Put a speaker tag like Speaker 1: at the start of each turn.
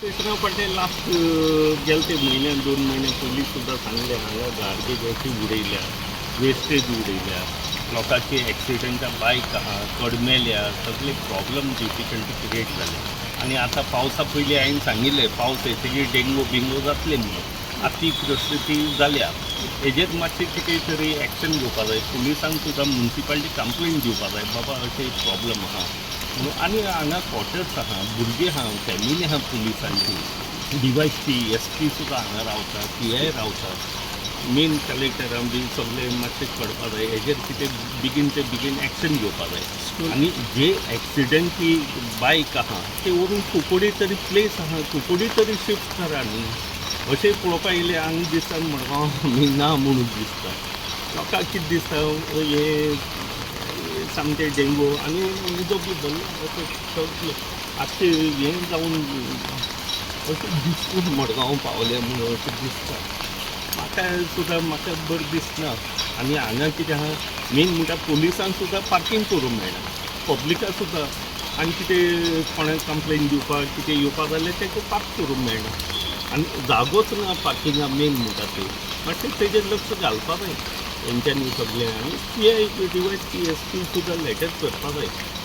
Speaker 1: स्टेशना फाटले लास्ट गेले ते म्हयन्यान 2 म्हयन्या पयलीं सुद्दां सांगलें, हांगा गार्बेज अशी उडयल्या, वेस्टेज उडयल्या, लोकांची एक्सिडंटा, बायक आहा कडमेल्या, सगळे प्रॉब्लम डिफिकल्टी क्रिएट जाले. आनी आतां पावसा पयलीं हांवें सांगिल्लें, पावस येतकीर डेंगू बिंगू जातले म्हणून. आतां ती परिस्थिती जाल्या. हेजेर मातशें कितें तरी एक्शन घेवपा जाय. पुलिसांक सुद्दां मुन्सिपालिटी कंप्लेन दिवपा जाय, बाबा अशें प्रॉब्लम आहा म्हणून. आनी हांगा क्वॉर्टर्स आहा, भुरगीं आहा, फॅमिली आहा पुलिसांची. डीवायएसपी, एसपी सुद्दां हांगा रावता, पीआय रावता. मेन कलेक्टरान बी सगळे मातशें कळपा जाय. हेजेर कितें बेगीन ते बेगीन एक्शन घेवपा जाय. आनी जे एक्सिडंटी बायक आहा ते व्हरून कुंकळ्ळी तरी प्लेस आहा, कुंकळ्ळी तरी शिफ्ट करा न्ही. अशें पळोवपा येयलें हांगा दिसता मडगांव आमी ना म्हणून दिसता. लोकांक कितें दिसता, हे सामकें डेंगू आनी उदक बी भरलें अशें सगलें आतां हें जावन अशें दिसून मडगांव पावलें म्हणून अशें दिसता म्हाका सुद्दां. म्हाका बरें दिसना. आनी हांगा कितें आहा मेन म्हणटा, पुलिसांक सुद्दां पार्कींग करूंक मेळना, पब्लिकाक सुद्दां. आनी कितें कोणाक कंप्लेन दिवपाक कितें येवपाक जाल्यार ताका पार्क करूंक मेळना आनी जागोच ना पार्किंगा. मेन म्हणटा ते मातशें तेजेर लक्ष घालपा जाय तेंच्यांनी सगळें. आनी पीआय, डीवायएसपी, एसपी सुद्दां लेटर करपा जाय.